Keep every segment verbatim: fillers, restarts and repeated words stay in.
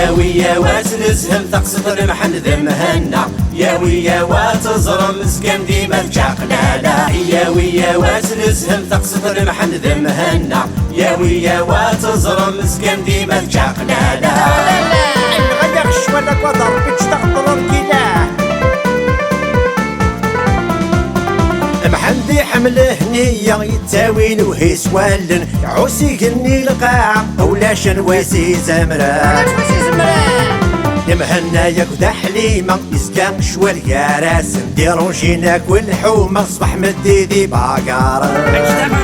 Yawi yawas nezhem taqsiṭ n Mḥend d Mhenna. Yawi yawa teẓrem zgan dima d čaqlala. Yawi yawas nezhem taqsiṭ n Mḥend d Mhenna. Yawi yawa teẓrem zgan dima d čaqlala. Nɣaya ccwal akked Rebbi ǧǧet-aɣ ṭrurkila. Mḥend iḥemmel Hniya, yettawi lewhi s wallen, iɛuss igenni lqaɛa, ulac anwa i s-izemren. Ulac anwa i s-izemren. Mhenna yakk d Ḥlima, yezga ccwal gar-asen, dirunjin akk lḥuma, ṣṣbeḥ meddi di bagaren.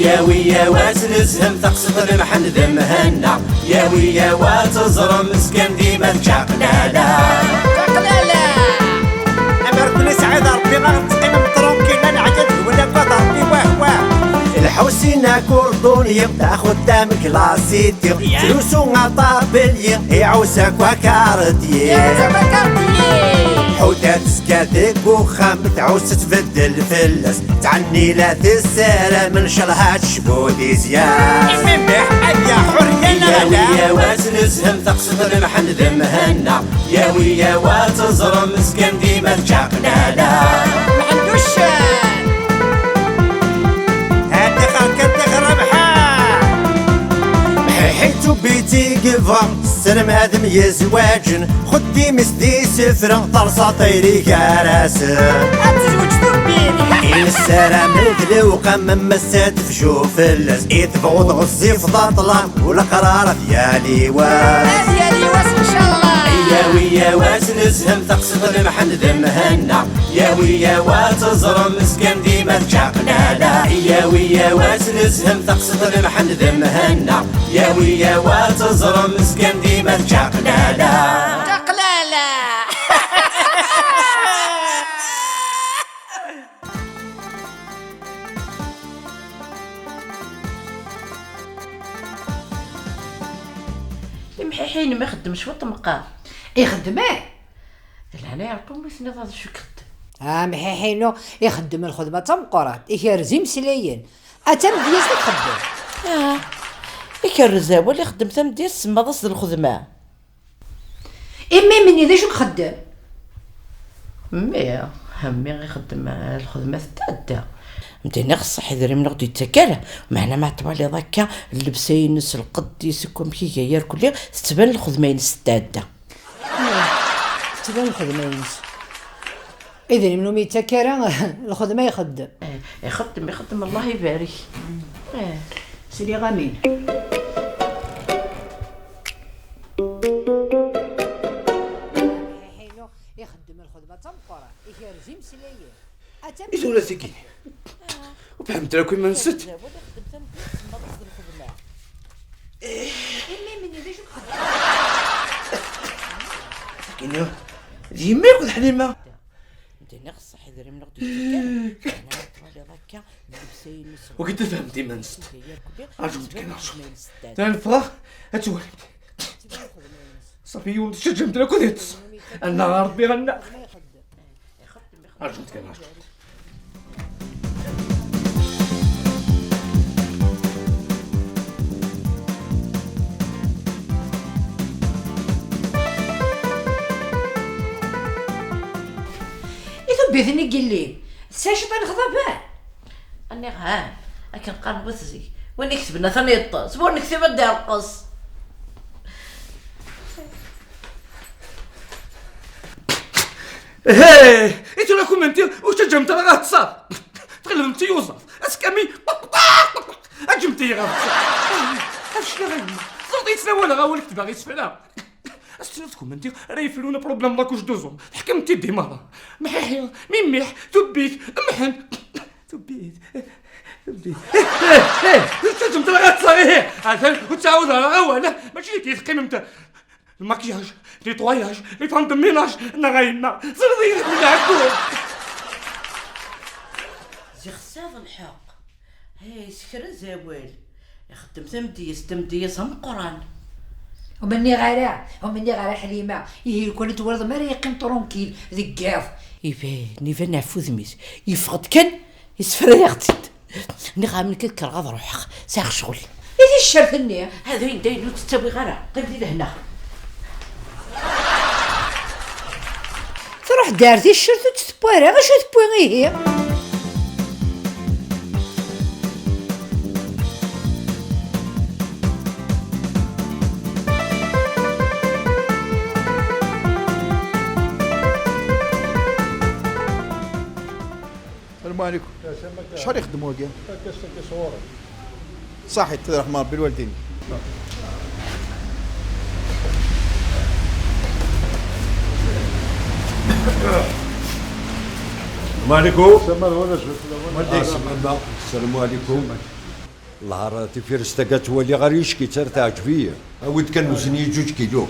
Yawi yawas nezhem taqsiṭ n Mḥend d Mhenna. Yawi yawa teẓrem zgan dima d čaqlala. Čaqlala. Amer ken-isɛid Rebbi, ad teqqimem tranquille, ad neɛya deg-wen akked Rebbi, wah, wah. Lḥusin akurduni, d axeddam klasiti, ya, ttlusu aṭabelyi, iɛuss akk akarṭyi. Iɛuss akk akarṭyi. Ḥuda tezga deg uxxam, tɛuss tbeddel fell-as, tɛenni la tessaram, ncallah ad tecbu di zzyad. Imimbeḥ, aya ḥurriya neɣ ala? Yawi yawas nezhem taqsiṭ n Mḥend d Mhenna. Yawi yawa teẓrem zgan dima d čaqlala. Mḥend uccen. Atixer kan tixer Mḥend. Mḥiḥi tubbit i yebɣa, ssnem ad myezwaǧen, xeddim-is d isefra, terṣa tayri gar-asen. Ad tezweǧ tubbit. I nessaram d lewqam, am ass-a tefju fell-as, i tebɣuḍ ɣezzif d aṭlam, u leqrar ad yali wass. Ad yali wass, ncallah. Yawi yawas nezhem taqsiṭ n Mḥend d Mhenna. Yawi yawa teẓrem zgan dima d čaqlala. Yawi yawas nezhem taqsiṭ n Mḥend d Mhenna. Yawi yawa teẓrem zgan dima d čaqlala. Čaqlala. Imḥiḥi-inem ixeddem cwiṭ meqqar. Ixeddem, eh? D leɛnaya Ṛebbi, umi tenniḍ ad cukkeɣ-d. Amḥiḥi-inu ixeddem lxedma d tameqqrant, ikerrez imeslayen. A tamedyazt i ixeddem. Ah, ikerrez awal, ixeddem tamedyazt, semmaḍ-as d lxedma. Imi mmi-nni d acu ixeddem? Mmi, mmi ixeddem, eh, lxedma tetɛedda. Mdin ixṣeḥ idrimen ur d-yettak ara, meɛna ma twaliḍ akka, llebsa-ines, lqedd-is, akk amek iga irkelli, tettban lxedma-ines tetɛedda. Tettban lxedma-ines. Idrimen umi yettak ara, lxedma ixeddem. Eh, ixeddem, ixeddem, Allah ibarek. Eh. Sliɣ amin. Ixeddem lxedma d tameqqrant, ikerrez imeslayen. I tura tigi? Ur fehment ara akk iman-nsent. Imi d acu ixeddem? Tigi d yemma akked Ḥlima. Wagi tfehmemt iman-nsent. Rjumt kan, rjumt. Tura neffeɣ, ad twalimt. Ṣafi, yiwen tceǧǧemt lakud yeṭṭes. Annaɣ a Ṛebbi, annaɣ. Rjumt kan, rjumt. I tubbit-nni n yelli, tesɛa ciṭ n lexḍaben? Nniɣ ha, akken qqaren wat zik, win iketben atan yeṭṭes, win nekteb ad d-irqes. Hey, i tura kumanti ur teǧǧamt ara ad ṭṭseɣ. Tɣelbemt tiyuzaḍ. Askami. Aǧemt-iyi ɣer ṭṭseɣ. Afeclaɣ a yemma. Ẓret yettnawaleɣ awal ketbeɣ isefra. As-tiniḍ kumanti ara yefrun problème la couche d'ozone. Teḥkamt-id i merra. Mḥiḥi, mimmiḥ, tubbit, mḥen. Tubbit, tubbit. Eh, eh, eh, ur teǧǧamt ara ad ṭṭseɣ, ihi. Atan ur ttɛawudeɣ ara awal. Mačči deg teqqimemt. Lmakyaj, netwayaj, les femmes de ménage, neɣ ayenna, ẓriḍ-iyi deg lɛeggu. Ziɣ tesɛiḍ lḥeqq. Hey, sekrez awal. Ixeddem tamedyazt, tamedyazt ameqqran. Ur m-nniɣ ara, ur m-nniɣ ara Ḥlima, ihi lukan i twalaḍ mi ara yeqqim trunkil deg yiḍ. Iban, iban ɣef wudem-is, yeffeɣ-d kan, yessefra-yaɣ-tt-id. Nniɣ-am nekk ad kkreɣ ad ruḥeɣ, sɛiɣ ccɣel. I ticcert-nni? Hada ayen dayen ur tt-ttawiɣ ara. Qqim di lehna. Truḥ-d ar ticcert ur tt-tewwi ara. Acu tewwi ihi? السلام عليكم. شحال يخدم واقع؟ صحيت، رحم ربي الوالدين. السلام عليكم. السلام عليكم. السلام عليكم. الله، راه تيفيرست تاكا توالي غير يشكي، تار تعجبية. أود كان وزني جوج كيلو.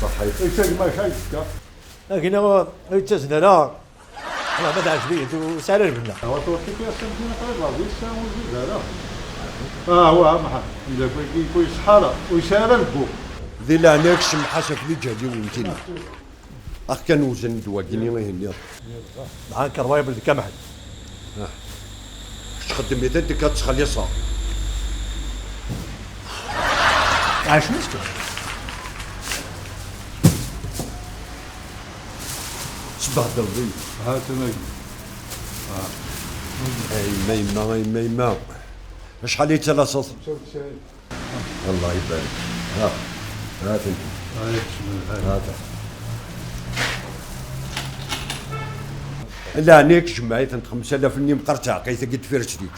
صحيت. إيش ما شايفك؟ لكن هو يتزن لا. والله ما تعجبني، انتو سعر البنة. هو توفيق يا سيدي، قريب لا، ويسا وزيد لا. آه، هو أهم حاجة. إذا كوي، كوي، كوي صحارى، ويسا لا البو. ذي لا نكش محاسب لي جالي ويمكن. أخ كان وزن دواقيني ما يهني. معاك الرايب اللي كمحل. آه. اش تخدم يا تنتي كتخليصها؟ عايش مسكين. صباح الضربي. هات أنا. آه. أي ما يما، أي ما يما. شحال يتسلى صوص؟ خمسة وتسعين. الله يبارك. ها. هات انت. هاي، بسم الله. هات. لا، نيك جمعيت انت خمسة آلاف ني مقرتها، قيت قد فيرت ديك.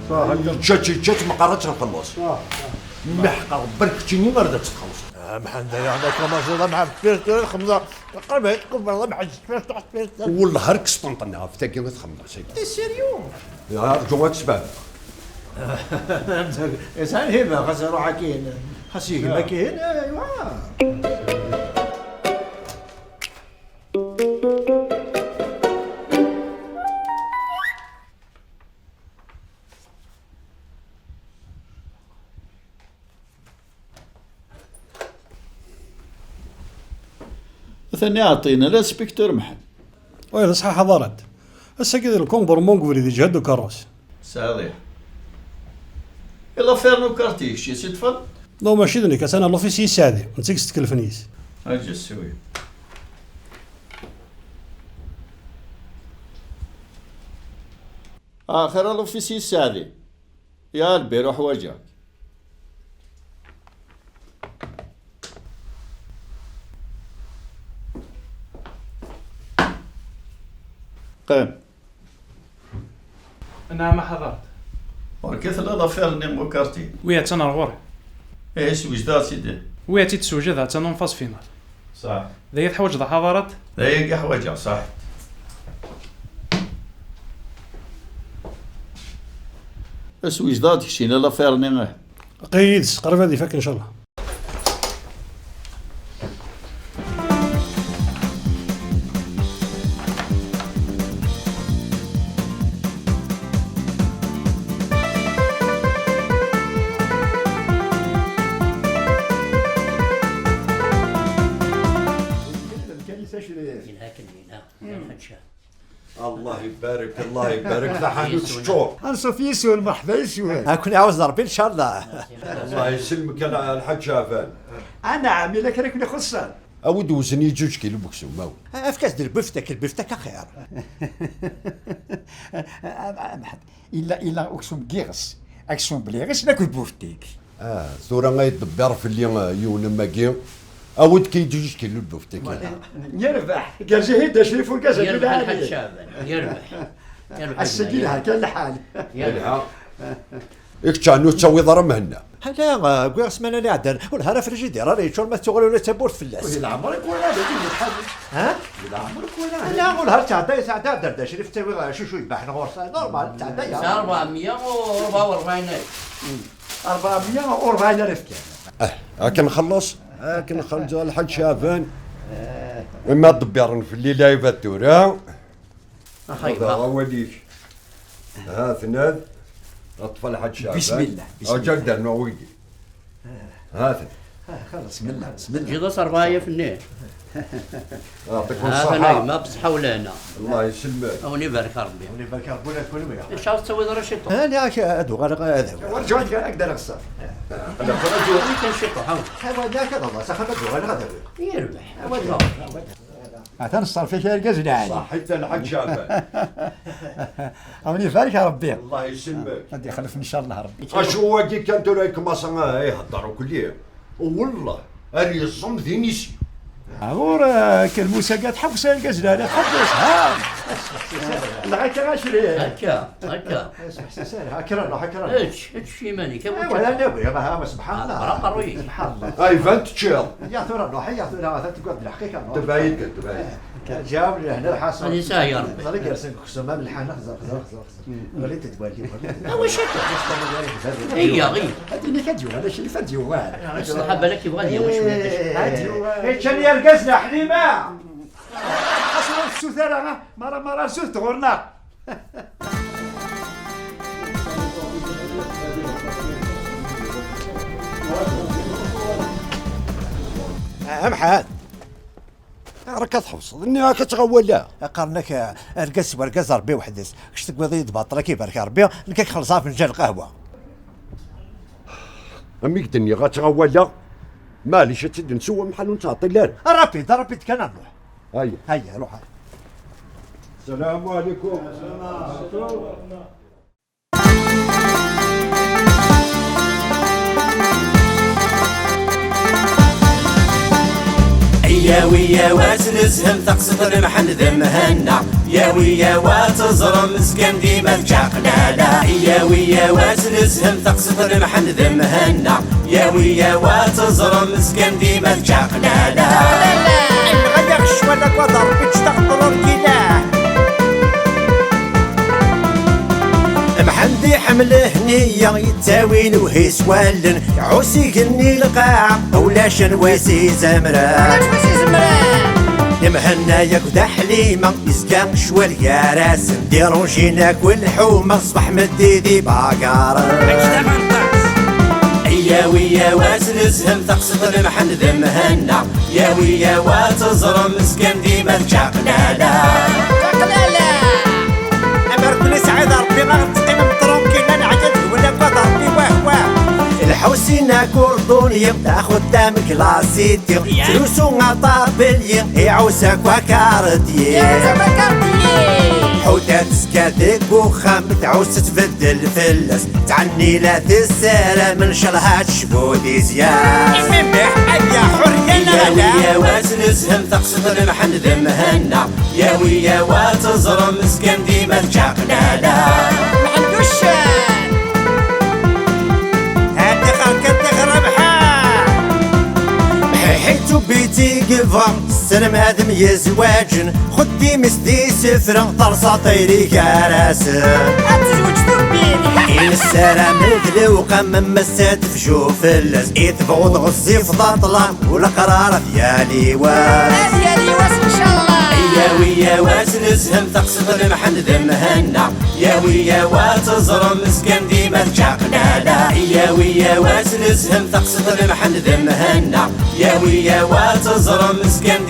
صح. جات، جات مقرت نخلص. صح، صح. محقق برك تشيني ما ردت تخلص. آه، محمد، يا عمك، ما شاء الله، مع فيرت خمسة. قرب هيك، قرب والله، ما حد فيرت، تحت فيرت. والله هرك سطنطنا، في تاكي ما تخمم شيء. T'es sérieux؟ يا رجوات سباب. إنسان هبة، خاص يروح كاين، خاص يهمة كاين، أيوا. Atan iɛeṭṭi-ina, l'inspecteur Mḥend. Wa d ṣṣeḥ a Ḍarat. Ass-agi d lkumbur n ubrid iǧhed ukerrus. Tesɛiḍ lḥeqq. I l'affaire n ukarti, kečč i tt-iṭṭfen? Non, mačči d nekk, atan ɣer l'office Sseɛdi, netta i yestkellfen yis. Aǧǧ ssiwi. Axir a l'office Sseɛdi. Ya lbiru ḥwaǧeɣ-k. Qqim. Nɛam a Ḥaḍarat. Ɣur-k i tella l'affaire-nni n ukarti? Wi, attan ar ɣur-i. Ih, swejdeɣ-tt-id. Wi, ad tt-id-swejdeḍ, attan en phase finale. Ṣaḥ. D aya teḥwaǧeḍ a Ḥaḍarat? D ayagi ḥwaǧeɣ, ṣaḥ. Aswejdeɣ-d keččini l'affaire-nni, ah. Aql-i yid-s, qrib ad ifak, ncallah. Yelha-kem dinna, d lḥaǧa. الله يبارك، الله يبارك، taḥanut teččur. Anṣuf yes-wen, merḥba yes-wen. Ad ken-iɛawez Ṛebbi, ncallah. الله يسلمك يا الحاج شعبان. Anɛam, yella kra i ken-ixuṣṣen? Awi-d wzen i ǧuǧ kilu n weksum, awi. Efk-as-d lbuftek, lbuftek axir. Yella, yella uksum n yiɣes, aksum n yiɣes, d akk lbuftek. Ah, tura ay ddebbiṛ fell-i, ah, yiwen am wagi. Awi-d kan ǧuǧ kilu n lbuftek. Yerbeḥ. Gerz-ihi Dda Crif urgaz-agi yerbeḥ lɛali. Lḥaǧ Caɛban, yerbeḥ. Yerbeḥ. Ass-agi yelha kan lḥal. Yerbeḥ. Yelha. I kečč ɛni ur tettawiḍ ara Mhenna? Ala, ah, wwiɣ ssmana iɛeddan. Ur lha ara frijidir ara yeččur ma tettuɣal ula d tawwurt fell-as. Ur leɛmer i k-walaɣ dagi di tḥanut. Ha? Ur leɛmer i k-walaɣ. Ala, ur lha ara tɛedda, tɛedda ar Dda Crif ttawiɣ, ah, cucu yebbaḥen ɣur-s. Ah, normal, tɛedda ya. Rebɛemya u rebɛa u rebɛin alef. Rebɛemya u rebɛin alef kan. Ah, akken nxelleṣ, akken nxelleṣ a lḥaǧ Caɛban. Ah. Ima ḍebbiren fell-i lɛibad tura. Axayma. Awal-ik. Ha-ten-ad. Ṭṭef Lḥaǧ Caɛban. Bismillah, bismillah. Aǧak d rnu wigi. Ha-ten. Ah, xalas, bismillah, bismillah. Ǧiḍ-as ṛebɛa yaf-nni. Yeɛṭikum ṣṣeḥḥa. Ha-ten a gma, bṣeḥḥa u lehna. Allah yesselmek. A wen-ibarek Ṛebbi. A wen-ibarek Ṛebbi ula d kenwi. Icaw tettawiḍ ara ciṭuḥ. Ani ak-, ad uɣaleɣ ad awiɣ. Werǧu ad k-, ad k-d-rreɣ ssa. Wi kan ciṭuḥ, aw. Ḥawa, da akka d Allah, s axxam ad uɣaleɣ ad awiɣ. Yerbeḥ, a wad. Atan ṣṣerf-ik argaz lɛali. Ṣaḥit a Lḥaǧ Caɛban. A wen-ibarek Ṛebbi. Allah yesselmek. Ad ixlef ncallah Ṛebbi. Acu wagi kan tura ikmaṣa, eh, ihedder ukli. Wallah, ar yeẓẓem d inisi. Ɣur, eh, kelmus-agi tḥewwes argaz lɛali, tḥewwes, ha? Nɣa-k a Ɛacri. Akka, akka. Ḥsas ara, akka ara nruḥ, akka ara nruḥ. Ečč, ečč iman-ik, a wala nawi, ha, subḥan Allah. Aqerruy-ik. Subḥan Allah. Ay, iban teččiḍ. Ya tura nruḥ, ya tura, atan teggaḍ lḥeqq-ik. Tebɛid kan, tebɛid. Ǧaw lehna lḥaṣul. Ad yesɛa ya Rebbi. Ẓer igersen deg uksum, am lḥanex, ẓer, ẓer, ẓer, ẓer. Ɣli-d wali, ɣli-d. Awa ciṭuḥ. Iyya, ɣli. Ad d-inek ad yuɣal, acrif ad yuɣal. Ṣṣeḥa balak yebɣa ad yawi cwiṭ. Ad yuɣal. Ččan yergazen a Ḥlima. Xas ur tessut ara, ha? Mara, mara, sut ɣur-neɣ. Amḥad. Ɣer-k ad tḥewṣeḍ, nniɣ-ak ad tɣawala. Qqaren-ak, eh, argaz s wergaz Ṛebbi weḥd-s. Kečč tegwiḍ-iyi-d baṭel, ad k-ibarek Ṛebbi, nekk ad k-xellṣeɣ afenǧal n lqahwa. Am i k-d-nniɣ ad tɣawala, maɛlic ad tt-id-nsew, amḥal ur nettɛeṭṭil ara. Rapid, rapid kan ad nruḥ. Aya. Aya, ruḥ. Salam ɛlikum. Yawi yawa ad nezhem taqsiṭ n Mḥend d Mhenna. Yawi yawa ad teẓrem zgan dima d čaqlala. Yawi yawa ad nezhem taqsiṭ n Mḥend d Mhenna. Yawi yawa ad teẓrem zgan dima d čaqlala. Nɣaya ccwal akked Ṛebbi ǧǧet-aɣ ṭṭrurkila. Mḥend iḥemmel hniya yettawi lewhi s wallen. Iɛuss igenni lqaɛa, ulac anwa i s-izemren. Ulac wi s-izemren. Mhenna yakk d Ḥlima, yezga ccwal gar-asen. Dirunjin akk lḥuma, ṣṣbeḥ meddi d ibagaren. Yawi yawa ad nezhem taqsiṭ n Mḥend d Mhenna. Yawi yawa ad teẓrem zgan dima d čaqlala. Čaqlala. Amer ken-isɛid Ṛebbi, ad teqqimem tranquille, ad neɛya deg-wen akked Ṛebbi, wah, wah. Lḥusin akurduni, d axeddam klasiti, ya. Ttrusu aṭabelyi, iɛuss akk akarḍyi. Iɛuss akk akarḍyi. Ḥuta tezga deg uxxam, tɛuss tbeddel fell-as. Tɛenni la tessaram, ncallah ad tecbu tizya. Imi mbeḥ, aya ḥurriya neɣ ala? Yawi yawa ad nezhem taqsiṭ n Mḥend d Mhenna. Yawi yawa ad teẓrem zgan dima d čaqlala. Mḥend uccen. Ttixer kan ttixer a Mḥend. Ḥiḥi tubit i yebɣa, sselmad myezwaǧen, xeddim-is d isefra, terṣa tayri gar-asen. Ad tezweǧ tubbit. I nessaram d lewqam, ma s-ad tefju fell-as, i tebɣuḍ ɣezzif d aṭlam, u leqrar ad yali wass. Ad yali wass, ncallah. Yawi yawa ad nezhem taqsiṭ n Mḥend d Mhenna. Yawi yawa ad teẓrem zgan dima d čaqlala. Yawi yawa ad nezhem taqsiṭ n Mḥend d Mhenna. Yawi yawa ad teẓrem zgan